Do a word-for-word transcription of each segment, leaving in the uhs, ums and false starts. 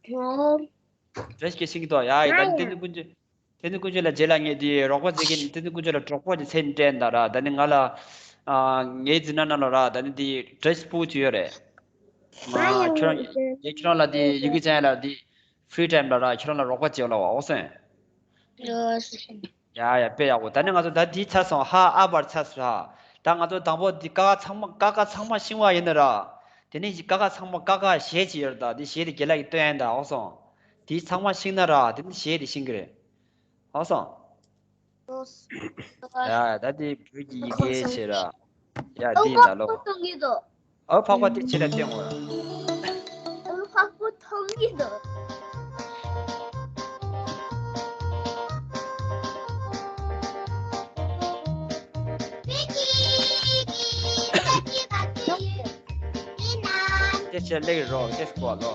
ཨོ། བཀྲ་ཤིས་ཀྱིས་ཤེས་ཀྱི་འདུག་ཡ་ཡ། ད་ནི་བསྟན་འཛིན་ཀུན་སྤྱོད། བསྟན་འཛིན་ཀུན་སྤྱོད་ལགས། རྗེས་ལ་ངས་དེ་རོགས་པ་བྱེད་ཀྱིན། བསྟན་འཛིན་ཀུན་སྤྱོད་ལགས་གྲོགས་པོ་གྱི་མཚན་སྤྲད་ད་ར། ད་ནི་ང་ལ་ཨ་ངའི་འཛིན་གྲྭ་ནང་ལ་ར། ད་ནི་དེ་བཀྲ་ཤིས་ཕྲུ་གུ་ཅིག་ཡོད་རེད། ཨ་ཁྱོད་རང་། ངས་ཁྱོད་རང་ལ་དེ་ཡི་གེ་སྦྱང་ཡ་ལ་དེ་ཕི་རི་ཊའིམ་ལ་ར། ཁྱོད་རང་ལ་རོགས་པ་བྱེད་ལ་བ། འོ་སོང་། ཡ་ཡ། དཔེ་ཡག་པོ། ད་ནི་ང་ཚོ་ད་འདི་ཚར་སོང་། ཧ་ཨ་བར་ཚར་སོང་། ད་ང་ཚོ་དང་པོ་འདི་ཀ་ཁ་ཚང་མ། ཀ་ཁ་ཚང་མ་ཤེས་པ་ཡིན་ན་ར། དེ་ནས་ཀ་ཁ་ཚང་མ། ཀ་ཁ་གཞས་ཅིག་ཡོད་རེད། ད་འདི་གཞས་དེ་རྒན་ལགས་ཀྱིས་བཏོན་ཡིན་ད། འོ་སོང་། འདི་ཚང་མ་ཤེས་ན་ར། དེ་ནས་གཞས་དེ་ཤེས་ཀྱི་རེད། འོ་སོང་། ཡ་ད་འདི་བོད་ཀྱི་ཡི་གེ་བྱས་ར། ཡ་འདི་ཡིན་ད་ལོ། ཨོ་འཕགས་པ་དེ་ཕྱི་ལ་བསྟན་འོ། ཨོ་འཕགས་པ་མཐོང་གི་འདུག་དེ་ཕྱི་ལ་སླེབས་རོགས། དེ་སྐོར་ལོ།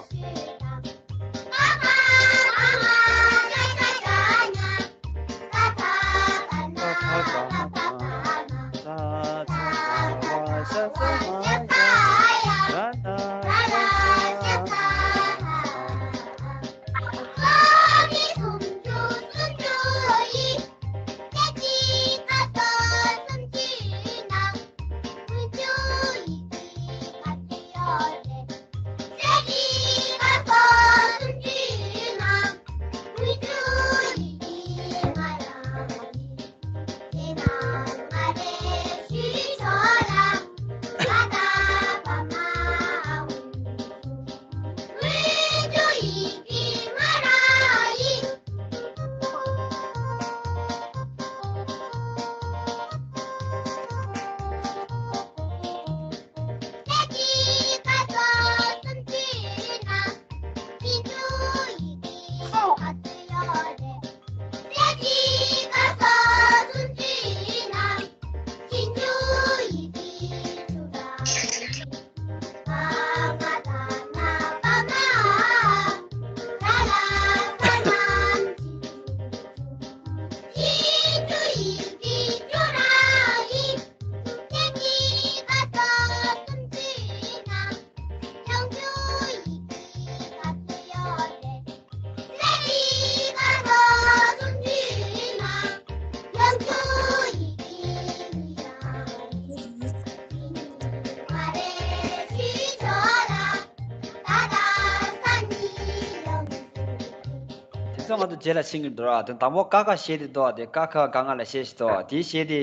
དེ་ཚོ་ང་ཚོ་རྗེས་ལ་ཤེས་ཀྱི་འདུག་ར། དེ་དང་པོ་ཀ་ཁ་གཞས་དེ་འདུག་ར། དེ་ཀ་ཁ་ག་ང་ལ་གཞས་ཤིག་འདུག་ར། དེའི་གཞས་དེ།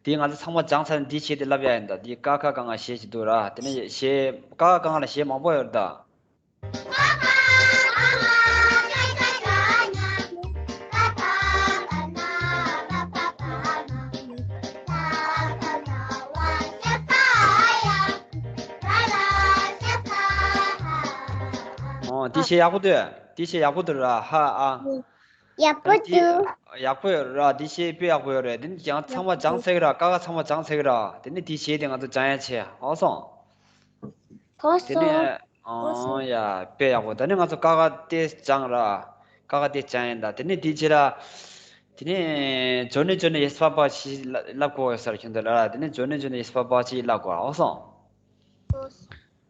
དེ་ང་ཚོ་ཚང་མ་སྦྱངས་ཚར་ནས་དེའི་གཞས་དེ་ལབ་ཡ་ཡིན་ད། དེ་ཀ་ཁ་ག་ང་གཞས་ཤིག་འདུག་ར། དེ་ནས་གཞས། ཀ་ཁ་ག་ང་ལ་གཞས་མང་པོ་ཡོད་རེད་ད། ཨོ། དེ་གཞས་ཡག་པོ་འདུག་དེ་གཞས་ཡག་པོ་འདུག་ར། ཧ་ཨ། ཡག་པོ་འདུག་ཡག་པོ་ཡོད་ར། དེ་གཞས་དཔེ་ཡག་པོ་ཡོད་རེད། དེ་ནི་ཡང་ཚང་མ་སྦྱངས་ཚར་གི་ར། ཀ་ཁ་ཚང་མ་སྦྱངས་ཚར་གི་ར། དེ་ནི་དེ་གཞས་དེ་ང་ཚོ་སྦྱང་ཡ་བྱེད། ཨོ་སོང་། ཨོ་དེ་ནི། སོང་། ཨོ་ཡ། དཔེ་ཡག་པོ། ད་ནི་ང་ཚོ་ཀ་ཁ་དེ་སྦྱངས་ར། ཀ་ཁ་དེ་སྦྱངས་ཡིན་ད། དེ་ནི་དེ་རྗེས་ལ། དེ་ནི་ཇོ་ནི་ཇོ་ནི་ཡེས་པ་པ་ཞིག་ལབ་དགོས་ཡོད་ས་རེད་ཁྱོད་ཚོ་ལ་ར། དེ་ནི་ཇོ་ནི་ཇོ་ནི་ཡེས་པ་པ་ཞིག་ལབ་དགོས། ཨོ་སོང་།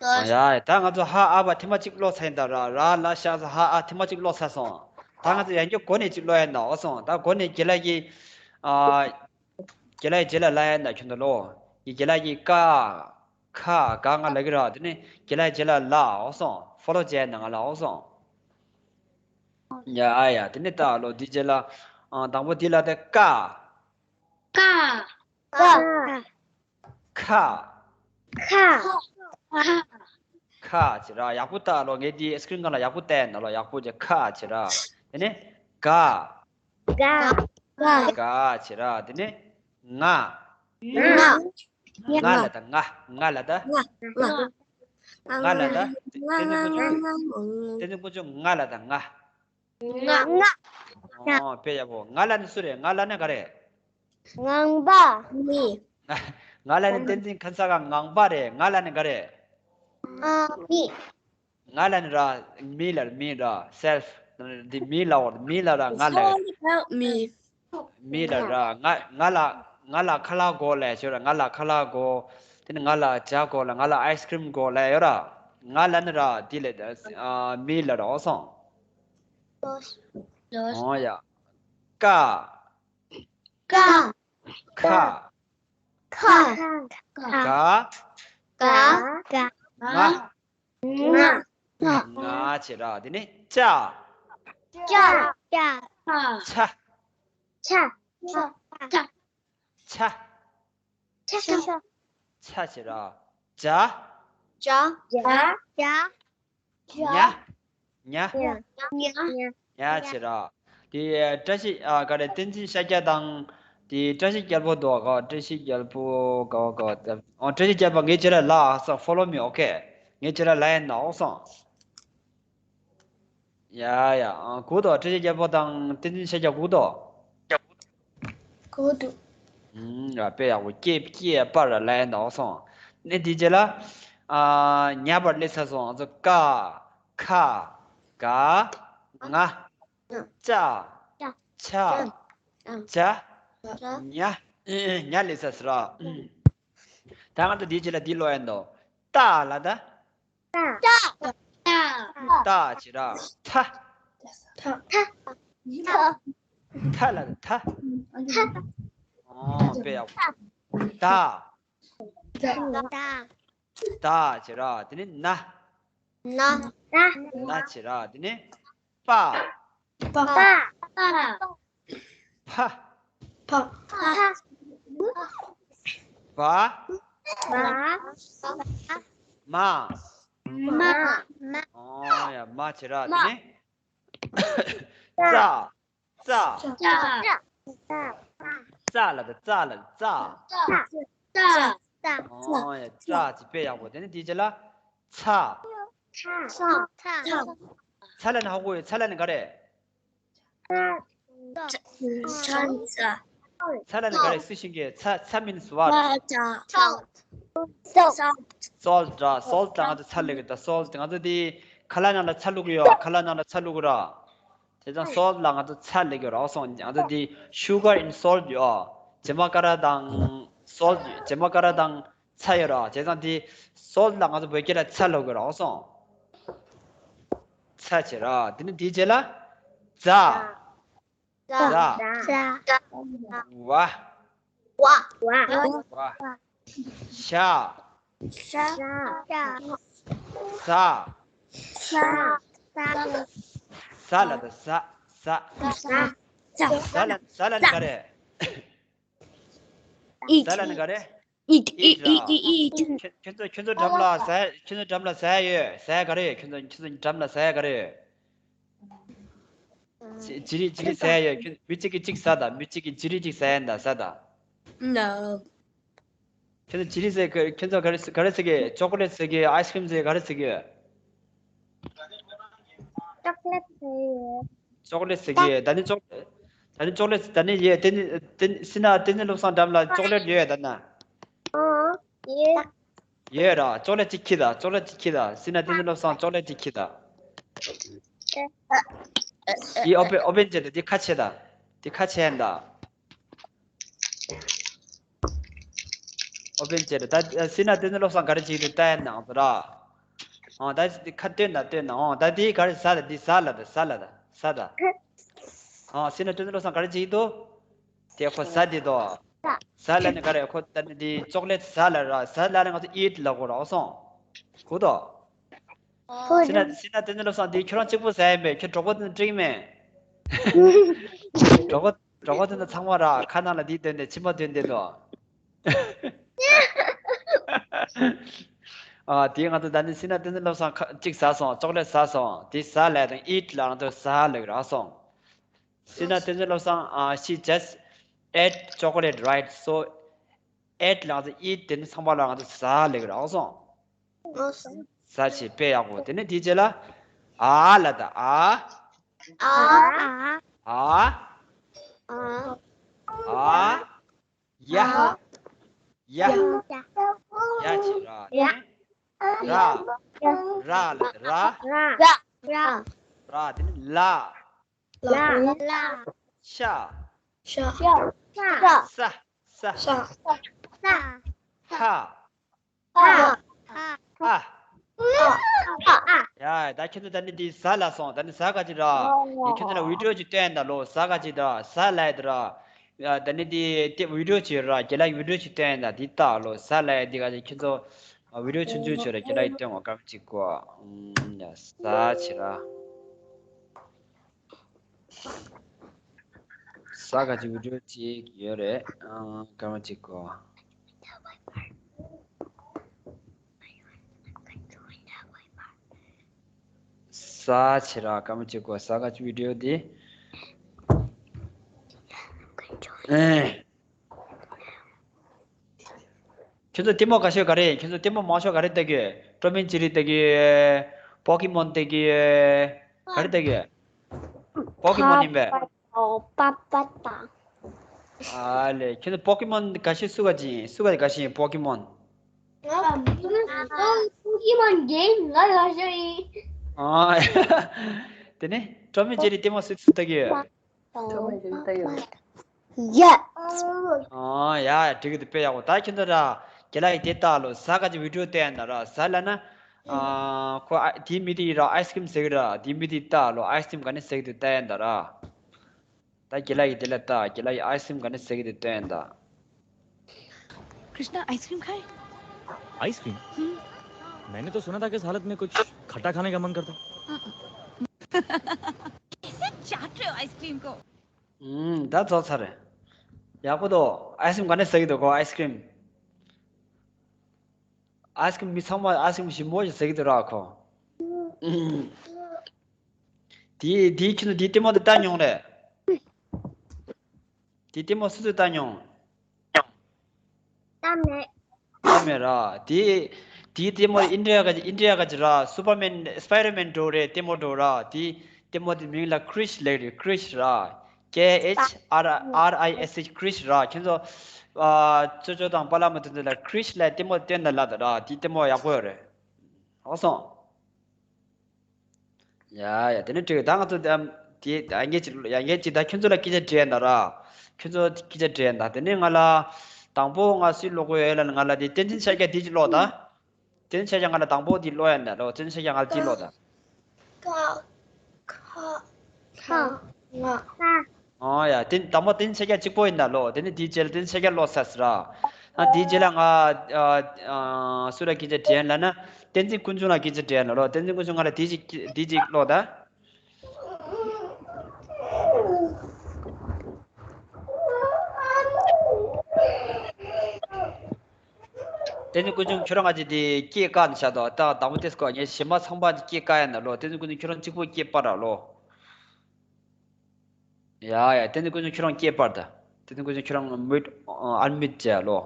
ཨོ་ཡ། ད་ང་ཚོ་ཧ་ཨ་བ་ཐེངས་མ་གཅིག་ཀློག་ཚར་ཡིན་ད་ར། ར་ལ་ཤ་ཟ་ཧ་ཨ་ཐེངས་མ་གཅིག་ཀློག་ཚར་སོང་། ད་ང་ཚོ་ཡང་བསྐྱར་འགོ་ནས་གཅིག་ཀློག་ཡ་ཡིན་ད། ཨོ་སོང་། ད་འགོ་ནས་རྒན་ལགས་ཀྱིས། ཨ། རྒན་ལགས་རྗེས་ལ་ལབ་ཡ་ཡིན་ད་ཁྱོད་ཚོ་ལོ། ཡི་རྒན་ལགས་ཀྱིས་ཀ། ཁ། ག་ང་ལབ་ཀྱི་ར། དེ་ནས་རྒན་ལགས་རྗེས་ལ་ལབ། ཨོ་སོང་། ཕོ་ལོ་བྱས་ཡིན་ད་ང་ལ། ཨོ་སོང་། ཡ་ཨ་ཡ། དེ་ནས་ད་ལོ་འདི་རྗེས་ལ། ཨ། དང་པོ་འདི་ལ་དེ་ཀ། ཀ། ཀ། ཁ། ཁ། ཁ། ཁ་བྱས་ར། ཡག་པོ་ལྟ་ལོ། ངས་འདི་སི་ཀི་རིན་སྒང་ལ་ཡག་པོ་བལྟས་ན་ལོ། ཡག་པོ་བྱས་ཁ་བྱས་ར། དེ་ནས་ག། ག། ག། ག་བྱས་ར། དེ་ནས་ང་། ང་། ང་ལ་ད་ང་། ང་ལ་ད། ང་། ང་། ང་ལ་ད། བསྟན་འཛིན་དཀོན་མཆོག་བསྟན་འཛིན་དཀོན་མཆོག་ང་ལ་ད་ང་། ང་། ང་། ཨོ་དཔེ་ཡག་པོ། ང་ལ་ནི་སུ་རེད། ང་ལ་ནི་ག་རེད། ངང་པ། མི། ང་ལ་ནི་བསྟན་འཛིན་ཁ་ས་ག་ངང་པ་རེད། ང་ལ་ནི་ག་རེད། ཨ། མི། ང་ལ་ནི་ར། མི་ལ་མི་ར། སེལ་ཕི། འདི་མི་ལ་འོ། མི་ལ་ར་ང་ལ། Sorry about me. མི་ལ་ར། ང་། ང་ལ། ང་ལ་ཁ་ལག་དགོས་ལབ་ཡོད་ར། ང་ལ་ཁ་ལག་དགོས། དེ་ནི་ང་ལ་ཇ་དགོས་ལབ། ང་ལ་ཨའི་སི་ཀི་རིམ་དགོས་ལབ་ཡོད་ར། ང་ལ་ནི་ར་འདི་ལ། ཨ། མི་ལ་ར། འོ་སོང་། འོ་ཡ། ཀ་ཀ་ཁ་ཁ་ཁ་ག་ག་ང་ང་ང་བྱེད་ར། དེ་ནས་ཅ་ཅ་ཅ་ཆ་ཆ་ཆ་ཆ་ཆ་ཆ་ཆ་བྱེད་ར། ཇ་ཇ་ཇ་ཇ་ཉ་ཉ་ཉ་ཉ་བྱེད་ར། དེ་བཀྲ་ཤིས་ཨ་ག་རེ་བསྟན་འཛིན་ཤཱཀྱ་དང་། དེ་བཀྲ་ཤིས་རྒྱལ་པོ་འདུག་ག་བཀྲ་ཤིས་རྒྱལ་པོ་ག་བ་ག་བ་ཨོ་བཀྲ་ཤིས་རྒྱལ་པོ་ངས་བྱེད་ར་ལ་ཨ་ས་follow me okay ངས་བྱེད་ར་ལ་ཡིན་ན་ཨོ་སང་། ཡ་ཡ་ཨ་གུ་དོ་བཀྲ་ཤིས་རྒྱལ་པོ་དང་བསྟན་འཛིན་ཤཱཀྱ་གུ་དོ། གོ་འདུག་ཨུམ་ཡ་དཔེ་ཡག་པོ་སྐྱེས་སྐྱེས་པར་ལས་འདའ་སོང་། ནི་དེ་རྗེས་ལ་ཨ་ཉ་པར་སླེབས་ཚར་སོང་། ང་ཚོ་ཀ་ཁ་ག་ང་ཅ་ཆ་ཇ་ཉ་ཉ་སླེབས་ཚར་སོང་ར། ད་ང་ཚོ་དེ་རྗེས་ལ་འདི་ཀློག་ཡ་འདུག་ཏ་ལ་ད། ཏ་ཏ་ཏ་ཏ་ཅི་ར། ཐ་ཐ་ཐ་ལ་ཐ། ཨོ་དཔེ་ཡག་པོ། ད་ད་ད་ཅི་ར། དེ་ནི་ན་ན་ན་ཅི་ར། དེ་ནི་པ་པ་པ་ཕ་ཕ་ཕ་བ་བ་མ་མ་མ་ཨོ་ཡ་མ་ཅི་ར། དེ་ནི་ཙ་ཙ་ཙ་ཙ་ལ་ད་ཙ་ལ་ཙ། ཙ་ཙ་ཙ་ཨོ་ཡ་ཙ་ཅི་དཔེ་ཡག་པོ། དེ་ནི་དེ་ཅི་ལ་ཚ་ཚ་ཚ་ཚ་ལ་ནི་ཧ་གོ་ཡོད། ཚ་ལ་ནི་ག་རེ། ཚ་ཚ་ཚ་ལ་ནི་ག་རེ་སུ་ཤེས་ཀྱི། ཚ་ཚ་means what? Salt. Salt ར། salt ལ་ང་ཚོ་ཚ་ལབ་ཀྱི་ད། salt ང་ཚོ་དེ་ཁ་ལག་ནང་ལ་ཚ་བླུག་གི་ཡོད། ཁ་ལག་ནང་ལ་ཚ་བླུག་གི་ར། དེ་ཙང་salt ལ་ང་ཚོ་ཚ་ལབ་ཀྱི་ར་སོང་། ང་ཚོ་དེ་sugar in salt ཡོད། རྗེས་མ་ཀ་ར་དང་salt རྗེས་མ་ཀ་ར་དང་ཚ་ཡོད་ར། བྱས་ཙང་དེ་salt ལ་ང་ཚོ་བོད་སྐད་ལ་ཚ་ལབ་ཀྱི་ར་སོང་། ཚ་བྱེད་ར། དེ་ནི་དེའི་རྗེས་ལ་ཛ་ཛ་ཛ་ཛ་ཛ་ཝ་ཝ་ཝ་ཝ་ཤ་ཤ་ཟ་ཟ་ཟ་ལ་ད་ཟ་ཟ་ཟ་ལ་ཟ་ལ་ནི་ག་རེ། eat ཟ་ལ་ནི་ག་རེ། eat eat eat eat eat ཁྱོད་ཁྱོད་ཚོ་ཁྱོད་ཚོ་འགྲམ་ལ་ཟ་ཁྱོད་ཚོ་འགྲམ་ལ་ཟ་ཡ་ཡོད། ཟ་ཡ་ག་རེ་ཡོད། ཁྱོད་ཚོ་ཁྱོད་ཚོ་འགྲམ་ལ་ཟ་ཡ་ག་རེ་ཡོད། ཇི་ཇི་རི་ཇི་རི་ཟ་ཡ་ཡོད། ཁྱོད་མི་གཅིག་གིས་གཅིག་ཟ་དང་། མི་གཅིག་གིས་ཇི་རི་གཅིག་ཟ་ཡ་ད་ཟ་དང་། No. ཁྱོད་ཚོ་ཇི་རི་ཟ་ག་ཁྱོད་ཚོ་ག་རེ་ག་རེ་ཟ་གི། ཅོག་ལེ་ཊི་ཟ་གི། ཨའི་སི་ཀི་རིམ་ཟ་གི། ག་རེ་ཟ་གི། ཅོག་ལེ་ཊི་ཟ་གི་ཡོད། ཅོག་ལེ་ཊི་ཟ་གི་ཡོད། ད་ནི་ཅོག་ད་ནི་ཅོག་ལེ་ཊི་ད་ནི་ཡོད། དེ་ནི་དེ་ནི་སི་ན་བསྟན་འཛིན་བློ་བཟང་འགྲམ་ལ་ཅོག་ལེ་ཊི་ཡོད་ད་ན། ཨོ་ཡོད། ཡོད་ར། ཅོག་ལེ་ཊི་གཅིག་ཁྱེར་ད། ཅོག་ལེ་ཊི་གཅིག་ཁྱེར་ད། སི་ན་བསྟན་འཛིན་བློ་བཟང་ཅོག་ལེ་ཊི་གཅིག་ཁྱེར་ད། དེ་ཨོ་པེན་ཨོ་པེན་བྱས་ད། དེ་ཁ་ཕྱེ་ད། དེ་ཁ་ཕྱེ་ད། ཨོ་པེན་བྱས་ད། ད་སི་ན་བསྟན་འཛིན་བློ་བཟང་ག་རེ་བྱེད་ཀྱི་འདུག་ལྟ་ཡ་ནང་དུ་ར། ཨ་ད་དེ་ཁ་སྟོན་ད་སྟོན་ད། ཨ་ད་དེ་ག་རེ་ཟ་ད། དེ་ཟ་ལ་ད་ཟ་ལ་ད་ཟ་ད། ཨ་སི་ན་བསྟན་འཛིན་བློ་བཟང་ག་རེ་བྱེད་ཀྱི་འདུག་དེ་ཁོ་ཟ་དེ་དོ། ཟ་ལ་ནི་ག་རེ། ཁོ་ད་ནི་དེ་ཅོག་ལེ་ཊི་ཟ་ལ་ར། ཟ་ལ་ནི་ང་ཚོ་ཨིཊ་ལབ་དགོས་ར་སོང་། གོ་དོ། སི་ན་སི་ན་བསྟན་འཛིན་བློ་བཟང་དེ་ཁྱོད་རང་གཅིག་པུ་ཟ་ཡ་མེད། ཁྱོད་གྲོགས་པོ་དེ་འགྲིག་མེད། གྲོགས་པོ་གྲོགས་པོ་དེ་ཚོ་ཚང་མ་ར་ཁ་ནང་ལ་དེ་འདོན་ཏེ་མཆིལ་མ་འདོན་ཏེ་དོ། ཨ་དེ་ང་ཚོ་ད་ནི་སི་ན་བསྟན་འཛིན་བློ་བཟང་ཁ་གཅིག་ཟ་སོང་། ཅོག་ལེ་ཊི་ཟ་སོང་། དེ་ཟ་ལ་དང་ཨིཊ་ལ་ང་ཚོ་ཟ་ལབ་ར་སོང་། སི་ན་བསྟན་འཛིན་བློ་བཟང་ཨ་she just ate chocolate, right? So ate ལ་ང་ཚོ་ཨིཊ་དེ་ནི་ཚང་མ་ལ་ང་ཚོ་ཟ་ལབ་ར་སོང་། ཟ་བྱེད་དཔེ་ཡག་པོ། དེ་ནི་དེའི་རྗེས་ལ་ཨ་ལ་ད་ཨ། ཨ་ཨ་ཨ་ཡ་ཡ་ཡ་བྱེད་ར། དེ་ནི་ར་ར་ལ་ད་ར། ར་དེ་ནི་ལ། ལ། ལ། ཤ། ཤ། ཤ། ས། ས། ས། ཧ། ཧ། ཧ། ཨ། ཨ། ཨ། ཡ། ཡ། ད་ཁྱེད་ཚོ་ད་ནི་འདི་གཟའ་ལ་སོང་། ད་ནི་གཟའ་ག་ཅི་ར། ངས་ཁྱེད་ཚོ་ལ་བི་ཌི་ཡོ་ཅིག་སྟོན་ད་ལོ། གཟའ་ག་ཅི་ར། གཟའ་ལ་ཡ་ད་ར། ཡ། ད་ནི་འདི་དེ་བི་ཌི་ཡོ་ཅིག་ར། རྒན་ལགས་ཀྱི་བི་ཌི་ཡོ་ཅིག་སྟོན་ད་འདི་ལྟ་ལོ། གཟའ་ལ་ཡ་འདི་ག་ཅི། ཁྱེད་ཚོ་བི་ཌི་ཡོ་ཆུང་ཆུང་ཅིག་ར། རྒན་ལགས་ཀྱི་སྟོན་འོ། སྐར་མ་གཅིག་གོ། ཨུམ། ཡ། གཟའ་ཅི་ར། གཟའ་ག་ཅི་བི་ཌི་ཡོ་ཅིག་ཡོད་རེད། ཨ། སྐར་མ་གཅིག་གོ། གཟའ་ཅི་ར། སྐར་མ་གཅིག་གོ། གཟའ་ག་ཅི་བི་ཌི་ཡོ་འདི། ཨེ། ཁྱོད་ཚོ་ལྟད་མོ་དགའ་ཤོས་ག་རེ་ཡིན། ཁྱོད་ཚོ་ལྟད་མོ་མང་ཤོས་ག་རེ་ལྟ་གི་ཡོད། ཊོམ་ཨེན་ཇེ་རི་ལྟ་གི་ཡོད། པོ་ཀི་མོན་ལྟ་གི་ཡོད། ག་རེ་ལྟ་གི་ཡོད། པོ་ཀི་མོན་ཡིན་པས། ཨོ། པ་པ་དང་། ཨ་ལེ། ཁྱོད་ཚོ་པོ་ཀི་མོན་དགའ་ཤོས་སུ་ག་ཅི་ཡིན། སུ་ག་དགའ་ཤོས་ཡིན། པོ་ཀི་མོན། ང་པོ་ཀི་མོན་གེམ་ང་དགའ་ཤོས་ཡིན། ཨ། དེ་ནས་ཊོམ་ཨེན་ཇེ་རི་ལྟད་མོ་སུ་སུ་ལྟ་གི་ཡོད། ཡ། ཨ་ཡ། འགྲིག་གི་འདུག་དཔེ་ཡག་པོ། ད་ཁྱོད་ཚོ་ར། རྒན་ལགས་ཀྱིས་དེ་ལྟ་ལོ། གཟའ་ག་ཅི་བི་ཌི་ཡོ་བལྟས་ཡིན་ད་ར། གཟའ་ལ་ན། ཨ། ཁོ་ཨ། དེའི་མི་དེ་ཡིན་ར། ཨའི་སི་ཀི་རིམ་ཟ་གི་ར། དེའི་མི་དེ་ལྟ་ལོ། ཨའི་སི་ཀི་རིམ་ག་ནས་ཟ་གི་འདུག་ལྟ་ཡིན་ད་ར། ད་རྒན་ལགས་ཀྱིས་དེ་ལ་ལྟ། རྒན་ལགས་ཀྱིས་ཨའི་སི་ཀི་རིམ་ག་ནས་ཟ་གི་འདུག་ལྟ་ཡིན་ད། Krishna, आइसक्रीम खाए? आइसक्रीम? हम्म। मैंने तो सुना था कि इस हालत में कुछ खट्टा खाने का मन करता है। कैसे चाट रहे हो आइसक्रीम को? ཨུམ། ད་རྫོགས་ཚར་རེད། ཡག་པོ་འདུག་ཨའི་སི་ཀི་རིམ་ག་ནས་ཟ་གི་འདུག་གོ། ཨའི་སི་ཀི་རིམ། ཨའི་སི་ཀི་རིམ་མི་ཚང་མ་ཨའི་སི་ཀི་རིམ་ཞིམ་པོ་ཞིག་ཟ་གི་འདུག་ར་ཁོ། ཨུམ། དེ་དེ་ཁྱོད་ཚོ་དེ་ལྟད་མོ་དེ་ལྟ་མྱོང་རེད། དེ་ལྟད་མོ་སུ་ཚོས་ལྟ་མྱོང་། ལྟ་མེད། ལྟ་མེད་ར། དེ་དེའི་ལྟད་མོ་ཨིན་ཌི་ཡ་ག་ཅི། ཨིན་ཌི་ཡ་ག་ཅི་ར། སུ་པར་མེན། སི་པའི་ཌར་མེན་འགྲོ་རེད། ལྟད་མོ་འགྲོ་ར། དེ་ལྟད་མོ་དེ་མིང་ལ་ཀྲིཤ་ལབ་རེད། ཀྲིཤ་ར། ཀེ་ཨེཆ་ཨར་ཨར་ཨའི་ཨེས་ཨེཆ། ཀྲིཤ་ར། ཁྱེད་ཚོ། ཨ། ཅོ་ཅོ་དང་པཱ་ལགས་མ་དེ་ཚོ་ལ་ཀྲིཤ་ལབ་ལྟད་མོ་སྟོན་ད་ལབ་ད་ར། དེ་ལྟད་མོ་ཡག་པོ་ཡོད་རེད། ཨོ་སོང་། ཡ་ཡ། དེ་ནས་འགྲིག་ད་ང་ཚོ་དེ་དེ་ཡ་ངས་ཅིག་ཡ་ངས་ཅིག་ད་ཁྱོད་ཚོ་ལ་སྐད་ཆ་དྲིས་ཡ་ད་ར། ཁྱོད་ཚོ་སྐད་ཆ་དྲིས་ཡ་ད། དེ་ནས་ང་ལ་དང་པོ་ང་སུས་ཀློག་དགོས་ཡོད་ལབ་ན། ང་ལ་དེ་བསྟན་འཛིན་ཤཱཀྱ་དེ་ཅིག་ཀློག་ད། བསྟན་འཛིན་ཤཱཀྱ་ང་ལ་དང་པོ་དེ་ཀློག་ཡ་ད་ལོ། བསྟན་འཛིན་ཤཱཀྱ་ང་ལ་དེ་ཀློག་ད། ཀ་ཁ་ལ་ང་། ཨོ་ཡ། དེ་དང་པོ་བསྟན་འཛིན་ཤཱཀྱ་གཅིག་པོ་ཡིན་ད་ལོ། དེ་ནས་དེའི་རྗེས་ལ་བསྟན་འཛིན་ཤཱཀྱ་ཀློག་ས་ཟེར་ར། ཨ། དེའི་རྗེས་ལ་ང་ཨ་ཨ་སུ་ལ་སྐད་ཆ་དྲིས་ཡ་ལབ་ན། བསྟན་འཛིན་ཀུན་འབྱུང་ལ་སྐད་ཆ་དྲིས་ཡ་ལབ་ལོ། བསྟན་འཛིན་ཀུན་འབྱུང་ང་ལ་དེ་ཅིག་དེ་ཅིག་ཀློག་ད། བསྟན་འཛིན་ཀུན་འབྱུང་ཁྱོད་རང་ང་ཅིག་དེ་སྐད་བཀག་ནས་བཞག་དོ། ད་དང་པོ་དེ་སྐོར་ངས་གཞན་པ་ཚང་མ་སྐད་བཀག་ཡ་ན་ལོ། བསྟན་འཛིན་ཀུན་འབྱུང་ཁྱོད་རང་གཅིག་པོ་སྐད་སྤར་ར་ལོ། ཡ་ཡ། བསྟན་འཛིན་ཀུན་འབྱུང་ཁྱོད་རང་སྐད་སྤར་ད། བསྟན་འཛིན་ཀུན་འབྱུང་ཁྱོད་རང་མིའུཊ། ཨན་མིའུཊ་བྱས་ལོ།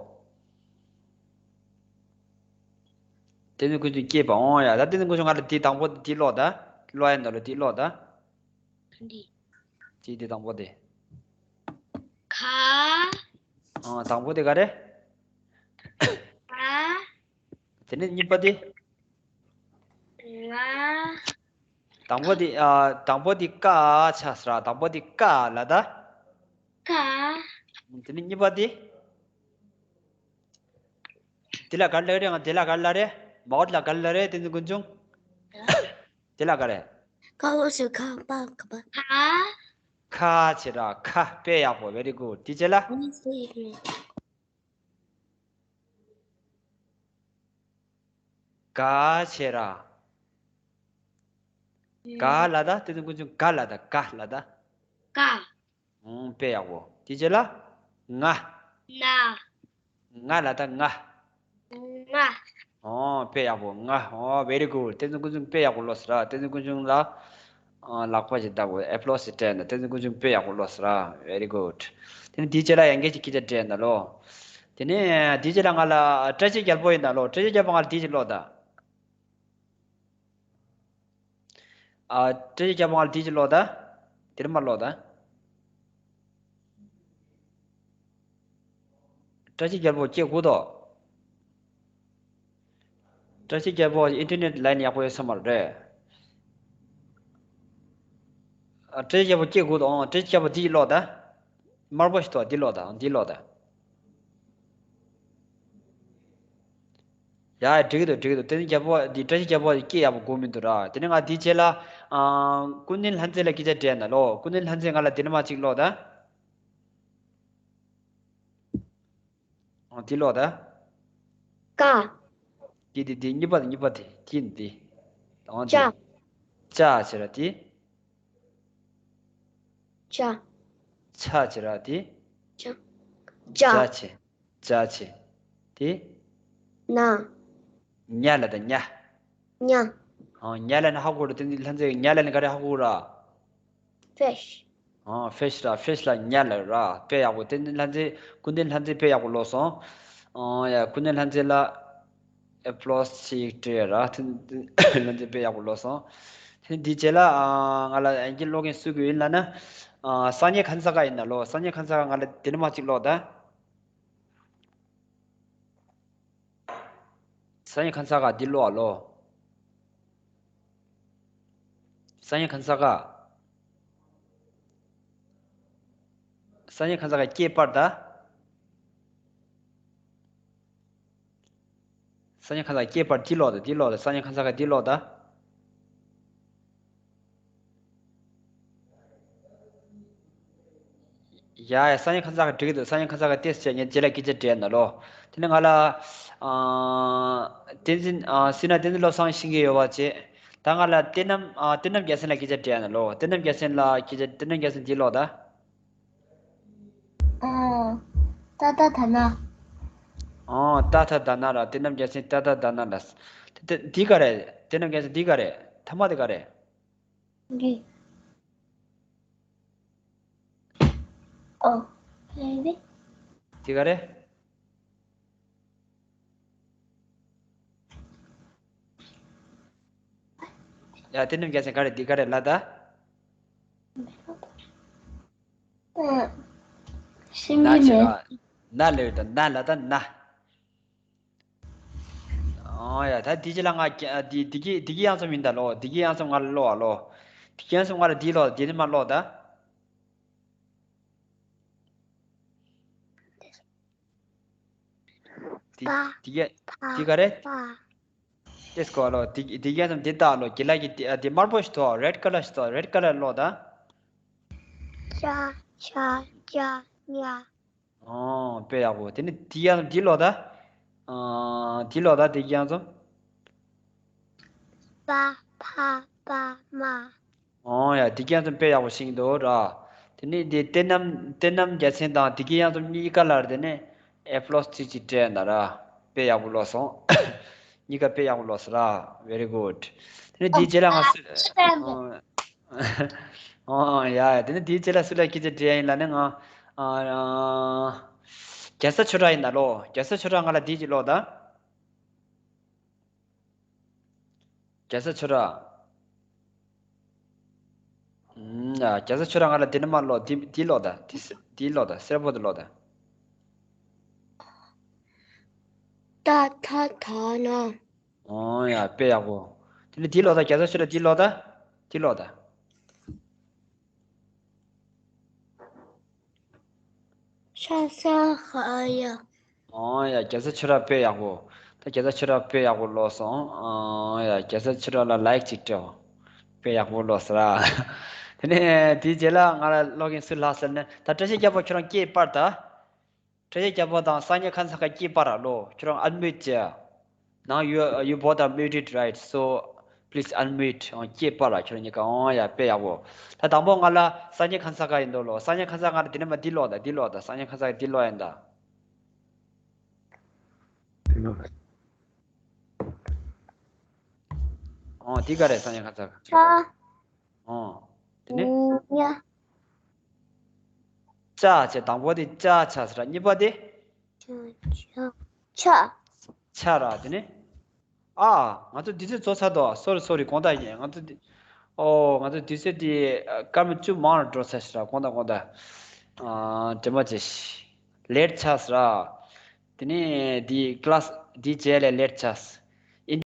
བསྟན་འཛིན་ཀུན་འབྱུང་སྐད་སྤར། ཨོ་ཡ། ད་བསྟན་འཛིན་ཀུན་འབྱུང་ང་ལ་དེ་དང་པོ་དེ་ཀློག་ད། ཀློག་ཡ་ན་ལོ། དེ་ཀློག་ད། འདི། དེ་དེ་དང་པོ་དེ། ཁ། ཨ། དང་པོ་དེ་ག་རེ། ཁ། དེ་ནས་གཉིས་པ་དེ། ང་། དང་པོ་དེ། ཨ། དང་པོ་དེ་ཀ་ཆགས་སོང་ར། དང་པོ་དེ་ཀ་ལབ་ད། ཀ། དེ་ནས་གཉིས་པ་དེ། དེ་ལ་ག་རེ་ལབ་རེད། ང་དེ་ལ་ག་རེ་ལབ་རེད། མའོ་ཊ་ལ་ག་རེ་ལབ་རེད། བསྟན་འཛིན་ཀུན་འབྱུང་། དེ་ལ་ག་རེ། ཁ་ལོ་སུ་ཁ་པ་ཁ་པ། ཁ། ཁ་བྱས་ར། ཁ། དཔེ་ཡག་པོ། very good། དེ་རྗེས་ལ། ག་བྱས་ར། ག་ལབ་ད། བསྟན་འཛིན་ཀུན་འབྱུང་ག་ལབ་ད། ག་ལབ་ད། ཀ། ཨང་། དཔེ་ཡག་པོ། དེ་རྗེས་ལ། ང་། ན། ང་ལབ་ད། ང་། ང་། ཨོ། དཔེ་ཡག་པོ། ང་། ཨོ། very good། བསྟན་འཛིན་ཀུན་འབྱུང་དཔེ་ཡག་པོ་ཀློག་སོང་ར། བསྟན་འཛིན་ཀུན་འབྱུང་ལ། ཨ། ལག་པ་ཞིག་བརྡབ་དགོས། ཨེ་པི་ལོ་སི་སྤྲད་ན། བསྟན་འཛིན་ཀུན་འབྱུང་དཔེ་ཡག་པོ་ཀློག་སོང་ར། very good། དེ་ནས་དེའི་རྗེས་ལ་ཡང་སྐད་ཅིག་སྐད་ཆ་དྲིས་ན་ལོ། དེ་ནས་དེའི་རྗེས་ལ་ང་ལ་བཀྲ་ཤིས་རྒྱལ་པོ་ཡིན་ན་ལོ། བཀྲ་ཤིས་རྒྱལ་པོ་ང་ལ་དེ་ཅིག་ཀློག་ད། ཨ། བཀྲ་ཤིས་རྒྱལ་པོ་ང་ལ་དེ་ཅིག་ཀློག་ད། དེར་མ་ཀློག་ད། བཀྲ་ཤིས་རྒྱལ་པོ་སྐད་གོ་འདུག་བཀྲ་ཤིས་རྒྱལ་པོ་ཨིན་ཊར་ནེཊ་ལའིན་ཡག་པོ་ཡོད་ས་མ་རེད། ཨ། བཀྲ་ཤིས་རྒྱལ་པོ་སྐད་གོ་འདུག་ཨང་། བཀྲ་ཤིས་རྒྱལ་པོ་འདི་ཅིག་ཀློག་ད། དམར་པོ་ཞིག་འདུག་འདི་ཀློག་ད། འདི་ཀློག་ད། ཡ། འགྲིག་གི་འདུག་འགྲིག་གི་འདུག་བསྟན་འཛིན་རྒྱལ་པོ་འདི། བཀྲ་ཤིས་རྒྱལ་པོ་སྐད་ཡག་པོ་གོ་མི་འདུག་ར། དེ་ནས་ང་འདིའི་རྗེས་ལ། ཨ། ཀུན་ལྡན་ལྷ་མཛེས་ལ་སྐད་ཆ་དྲིས་ན་ལོ། ཀུན་ལྡན་ལྷ་མཛེས་ང་ལ་འདི་ནས་མར་གཅིག་ཀློག་ད། ཨ། འདི་ཀློག་ད། ཀ། འདི་འདི་འདི་གཉིས་པ་དེ། གཉིས་པ་དེ། འདི་འདི། ཨ། ཅ། འདི། ཅ་བྱས་ར་འདི། ཅ། ཆ་བྱས་ར་འདི། ཅ། ཅ། ཅ་བྱས། ཅ་བྱས། འདི། ན། ཉ་ལ་ད། ཉ། ཉ། ཨ། ཉ་ལ་ནི་ཧ་གོ་ར། བསྟན་འཛིན་ལྷ་མཛེས་ཉ་ལ་ནི་ག་རེ་ཧ་གོ་ར། ཕིཤ། ཨ། ཕིཤ་ར། ཕིཤ་ལ་ཉ་ལ་ར། དཔེ་ཡག་པོ། བསྟན་འཛིན་ལྷ་མཛེས། ཀུན་ལྡན་ལྷ་མཛེས་དཔེ་ཡག་པོ་ཀློག་སོང་། ཨ། ཡ། ཀུན་ལྡན་ལྷ་མཛེས་ལ་ཨེ་པི་ལོས་ཅིག་སྤྲད་ར། ལྷ་མཛེས་དཔེ་ཡག་པོ་ཀློག་སོང་། དེ་འདི་རྗེས་ལ། ཨ། ང་ལ་ཨིན་ཇི་ཀློག་མཁན་སུ་གི་ཡིན་ལབ་ན། ཨ། སང་ཉིན་ཁ་སང་ཀ་ཡིན་ན་ལོ། སང་ཉིན་ཁ་སང་ཀ་ང་ལ་འདི་ནས་མར་གཅིག་ཀློག་ད། སང་ཉིན་ཁ་སང་ཀ་འདི་ཀློག་ཨ་ལོ། སང་ཉིན་ཁ་སང་ཀ་སང་ཉིན་ཁ་སང་ཀ་སྐྱེས་པར་ད། སང་ཉིན་ཁ་སང་ཀ་སྐྱེས་པར་འདི་ཀློག་ད། འདི་ཀློག་ད། སང་ཉིན་ཁ་སང་ཀ་འདི་ཀློག་ད། ཡ་ཡ། སང་ཉིན་ཁ་སང་ཀ་འགྲིག་གི་འདུག་སང་ཉིན་ཁ་སང་ཀ་ཏེས་བྱས་ངས་རྗེས་ལ་སྐད་ཆ་དྲིས་ན་ལོ། དེ་ནས་ང་ལ། ཨ། བསྟན་འཛིན། ཨ། སྲིད་ན་བསྟན་འཛིན་བློ་བཟང་ཤེས་ཀྱི་ཡོད་པ་བྱས། ད་ང་ལ་བསྟན་རྣམ། ཨ། བསྟན་རྣམ་རྒྱལ་མཚན་ལ་སྐད་ཆ་དྲིས་ན་ལོ། བསྟན་རྣམ་རྒྱལ་མཚན་ལ་སྐད་ཆ། བསྟན་རྣམ་རྒྱལ་མཚན་འདི་ཀློག་ད། ཨ། ཏ་ཐ་ད་ན། ཨ། ཏ་ཐ་ད་ན་ར། བསྟན་རྣམ་རྒྱལ་མཚན་ཏ་ཐ་ད་ན་ར། དེ་དེ་འདི་ག་རེ། བསྟན་རྣམ་རྒྱལ་མཚན་འདི་ག་རེ། ཐ་མ་དེ་ག་རེ། འདི། ཨོ། རེད་རེད། འདི་ག་རེ། ཡ། བསྟན་རྣམ་རྒྱལ་མཚན་ག་རེ། འདི་ག་རེ་ལབ་ད། ཨ། ཤེས་ཀྱི་མེད། ན་ལབ་ད། ན་ལབ་ད། ན། ཨོ་ཡ། ད་འདི་རྗེས་ལ་ང་། ཨ། འདི་འདི་གི་འདི་གི་དབྱངས་གསུམ་ཡིན་ད་ལོ། འདི་གི་དབྱངས་གསུམ་ང་ལ་ཀློག་ཨ་ལོ། འདི་གི་དབྱངས་གསུམ་ང་ལ་འདི་ཀློག་འདི་ནས་མར་ཀློག་ད། འདི། པ། འདི་ག་འདི་ག་རེ། པ། ཏེས་ཀོ་ལོ། འདི་འདི་ག་ཙམ་འདི་ལྟ་ལོ། གི་ལ་གི་འདི། ཨ། འདི་དམར་པོ་ཞིག་ཐོགས། རེད་ཀ་ལར་ཞིག་ཐོགས། རེད་ཀ་ལར་ཀློག་ད། ཅ་ཆ་ཅ་ཉ། ཨོ། དཔེ་ཡག་པོ། དེ་ནས་འདི་ག་ཙམ་འདི་ཀློག་ད། ཨ། འདི་ཀློག་ད། འདི་ག་ཙམ། པ་ཕ་པ་མ། ཨོ་ཡ། འདི་ག་ཙམ་དཔེ་ཡག་པོ་ཤེས་ཀྱི་འདུག་ར། དེ་ནས་འདི་བསྟན་རྣམ། བསྟན་རྣམ་རྒྱལ་མཚན་དང་འདི་ག་ཙམ་གཉིས་ཀ་ལ་དེ་ནས་ཨེ་པི་ལོས་ཅིག་ཅིག་སྤྲད་ན་ར། དཔེ་ཡག་པོ་ཀློག་སོང་། གཉིས་ཀ་དཔེ་ཡག་པོ་ཀློག་སོང་ར། Very good། དེ་ནས་འདིའི་རྗེས་ལ་ང་སུ། ཨོ་ཡ་ཡ། དེ་ནས་འདིའི་རྗེས་ལ་སུ་ལ་སྐད་ཆ་དྲིས་ཡ་ཡིན་ལབ་ན། ང་། ཨ། རྒྱལ་ས་ཆོས་གྲགས་ཡིན་ད་ལོ། རྒྱལ་ས་ཆོས་གྲགས་ང་ལ་འདི་ཅིག་ཀློག་ད། རྒྱལ་ས་ཆོས་གྲགས། ཨུམ། ཡ། རྒྱལ་ས་ཆོས་གྲགས་ང་ལ་འདི་ནས་མར་ཀློག་འདི་འདི་ཀློག་ད། འདི་འདི་ཀློག་ད། སེར་པོ་དེ་ཀློག་ད། ཏ་ཐ་ད་ན། ཨོ་ཡ། དཔེ་ཡག་པོ། དེ་ནས་འདི་ཀློག་ད། རྒྱལ་ས་ཆོས་གྲགས་འདི་ཀློག་ད། འདི་ཀློག་ད། ཤ་ས་ཧ་ཡ། ཨོ་ཡ། རྒྱལ་ས་ཆོས་གྲགས་དཔེ་ཡག་པོ། ད་རྒྱལ་ས་ཆོས་གྲགས་དཔེ་ཡག་པོ་ཀློག་སོང་། ཨོ་ཡ། རྒྱལ་ས་ཆོས་གྲགས་ལ་ལའིག་ཅིག་སྤྲད། དཔེ་ཡག་པོ་ཀློག་སོང་ར། དེ་ནས་དེའི་རྗེས་ལ་ང་ལ་ཀློག་མཁན་སུ་ལྷག་ཟེར་ན། ད་བཀྲ་ཤིས་རྒྱལ་པོ་ཁྱོད་རང་སྐད་སྤར་ད། བཀྲ་ཤིས་རྒྱལ་པོ་དང་སང་ཉིན་ཁ་སང་ཀ་སྐད་སྤར་ར་ལོ། ཁྱོད་རང་ཨན་མིའུཊ་བྱས། Now you, you both are muted, right? So please unmute. ཨོ། སྐད་སྤར་ར་ཁྱོད་རང་གཉིས་ཀ། ཨོ་ཡ། དཔེ་ཡག་པོ། ད་དང་པོ་ང་ལ་སང་ཉིན་ཁ་སང་ཀ་ཡིན་འདུག་ལོ། སང་ཉིན་ཁ་སང་ཀ་ང་ལ་འདི་ནས་མར་འདི་ཀློག་ད། འདི་ཀློག་ད། སང་ཉིན་ཁ་སང་ཀ་འདི་ཀློག་ཡིན་ད། འདི་ཀློག་ད། ཨོ། འདི་ག་རེ། སང་ཉིན་ཁ་སང་ཀ། ཆ། ཨོ། དེ་ནས། ཉ། ཅ་བྱས། དང་པོ་དེ་ཅ་ཆ་ཟེར་ར། གཉིས་པ་དེ། ཆ། ཆ། ཆ་ར། དེ་ནས། ཨ། ང་ཚོ་དུས་ཚོད་རྫོགས་ཚར་འདུག་སོ་རི་སོ་རི། དགོངས་དག་ཡིན། ང་ཚོ་དུས། ཨོ། ང་ཚོ་དུས་ཚོད་དེ་སྐར་མ་བཅུ་མང་རུ་འགྲོ་ཚར་ཤག་ར། དགོངས་དག་དགོངས་དག་ཨ། དྲན་པ་བྱས། ལེཊ་ཆགས་ཟེར་ར། དེ་ནས་དེ་ཀི་ལཱ་སི་དེ་རྗེས་ལ་ལེཊ་ཆགས།